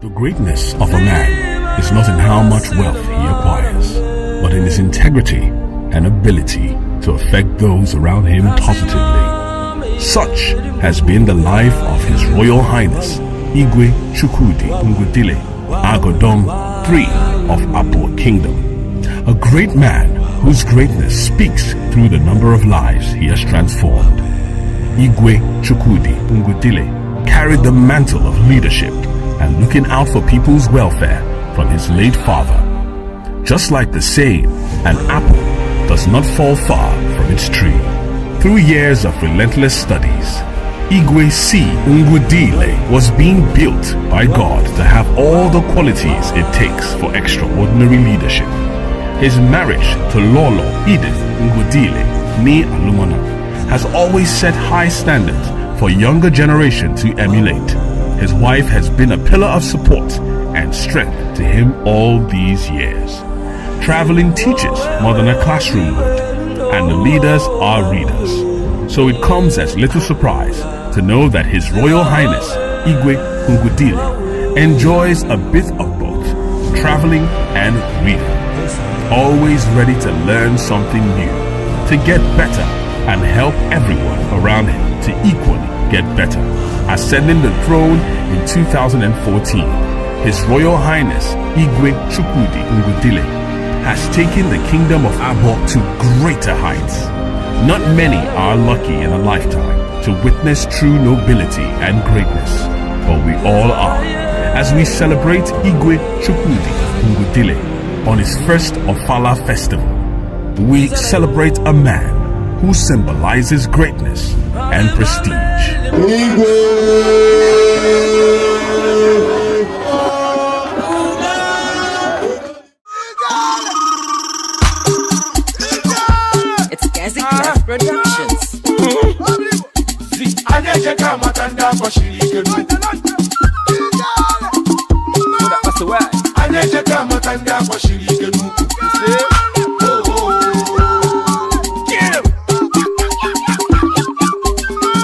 The greatness of a man is not in how much wealth he acquires, but in his integrity and ability to affect those around him positively. Such has been the life of His Royal Highness Igwe Chukwudi Ngudile Agodong III of Apo Kingdom, a great man whose greatness speaks through the number of lives he has transformed. Igwe Chukwudi Ngudile carried the mantle of leadership and looking out for people's welfare from his late father. Just like the saying, an apple does not fall far from its tree. Through years of relentless studies, Igwe C. Ngudile was being built by God to have all the qualities it takes for extraordinary leadership. His marriage to Lolo Edith Ngudile ni Alumona has always set high standards for younger generation to emulate. His wife has been a pillar of support and strength to him all these years. Traveling teaches more than a classroom would, and the leaders are readers. So it comes as little surprise to know that His Royal Highness Igwe Ngudile enjoys a bit of both traveling and reading. Always ready to learn something new, to get better, and help everyone around him to equally get better. Ascending the throne in 2014, His Royal Highness Igwe Chukwudi Ngudile has taken the kingdom of Abo to greater heights. Not many are lucky in a lifetime to witness true nobility and greatness, but we all are. As we celebrate Igwe Chukwudi Ngudile on his first Ofala festival, we celebrate a man who symbolizes greatness and prestige. Igwe! It's Gazi Clef Productions. Anyị ejeka amata ndị akpọchiri ike n'ukwu. Anyị ejeka amata ndị akpọchiri ike n'ukwu.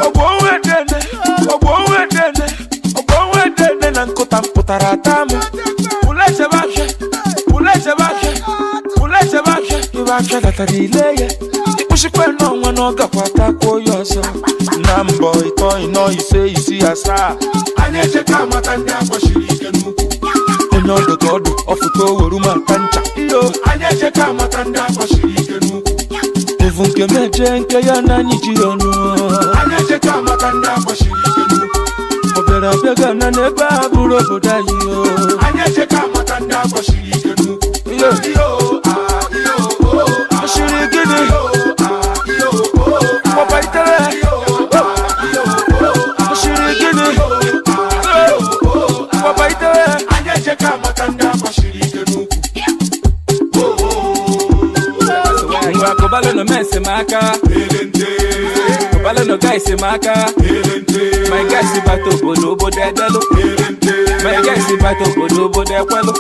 Ogbonwedene, ogbonwedene, ogbonwedene na nkụta mpụtara ata m. Pụlechebe afịa, pụlechebe afịa, pụlechebe afịa, ibe afịa datara ile ya. Ịkpụchikwa n'ọnwa na ọ gakwa takwuo ya ọzọ. Na mbọ ịtọ ịnọ ise isii asaa. Anyị ejeka amata ndị akpọchiri ike n'ukwu. Onye ọdụ ka ọdụ ọfụta oweru maka ncha. Iyo, anyị ejeka amata ndị akpọchiri ike n'ukwu. Ovu nke meje nke ya na anyị ji ọnụ. Anyị ejeka amata ndị akpọchiri ike n'ukwu. Ọ bịara abịa gana n'ebe a bụrụ obodo anyị o. Anyị ejeka amata ndị akpọchiri ike n'ukwu. Iyo, iyo, ah, iyo, oh, ah. Oshiri gịnị? Iyo, ah, iyo, oh, ah. Ọba itere. Iyo, ah, iyo, oh, ah. Oshiri gịnị? Iyo, ah, iyo, oh, ah. Ọba itere. Anyị ejeka amata ndị akpọchiri ike n'ukwu. Ngwa kụbalụ mesi m aka, kụbalụ guys m aka. My guys bata obodo, obodo edelụ. My guys bata obodo, obodo ekwelụ.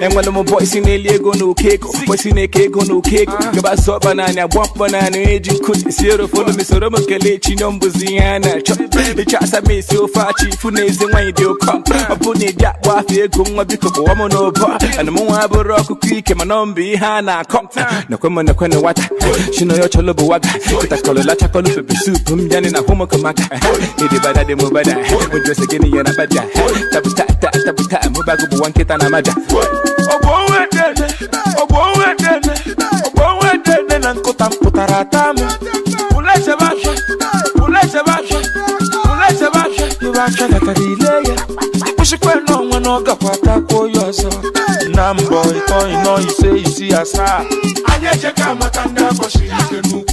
Enwere m boys na-eli ego na oke ego, boys na-eke ego na oke ego. Gaba sọba naanị agba mkpọ naanị eji nkụ si erofolu m soro m kelee chi mbụzi ihe a na-achọ ịchọ asa m esi ofe achị ifu na eze nwaanyị dị ụkọ. Ọ bụ na ịdị akpọ afọ ego nwa, biko kpọwa m n'ụbọ ana m nwa abụrụ ọkụkọ ike mana ọ mbụ ihe a na-akọ nakwe m nakwe na nwata chinoyo chọlọ bụ waga kịtakọlụ lachakọlụ pepper soup m yanị na hụmụkọmaka ịdịbada dị mụbada ụjọsị gịnị ya na baja tabuta ta tabuta mụbago bụ nwa nkịta na maja. Ogbonwedene, ogbonwedene, ogbonwedene na nkụta mpụtara ata m. Pụlechebe afịa, pụlechebe afịa, pụlechebe afịa, ibe afịa datara ile ya. Ịkpụchikwa n'ọnwa na ọ gakwa takwuo ya ọzọ. Na mbọ ịtọ ịnọ ise isii asaa. Anyị ejeka amata ndị akpọchiri ike n'ukwu.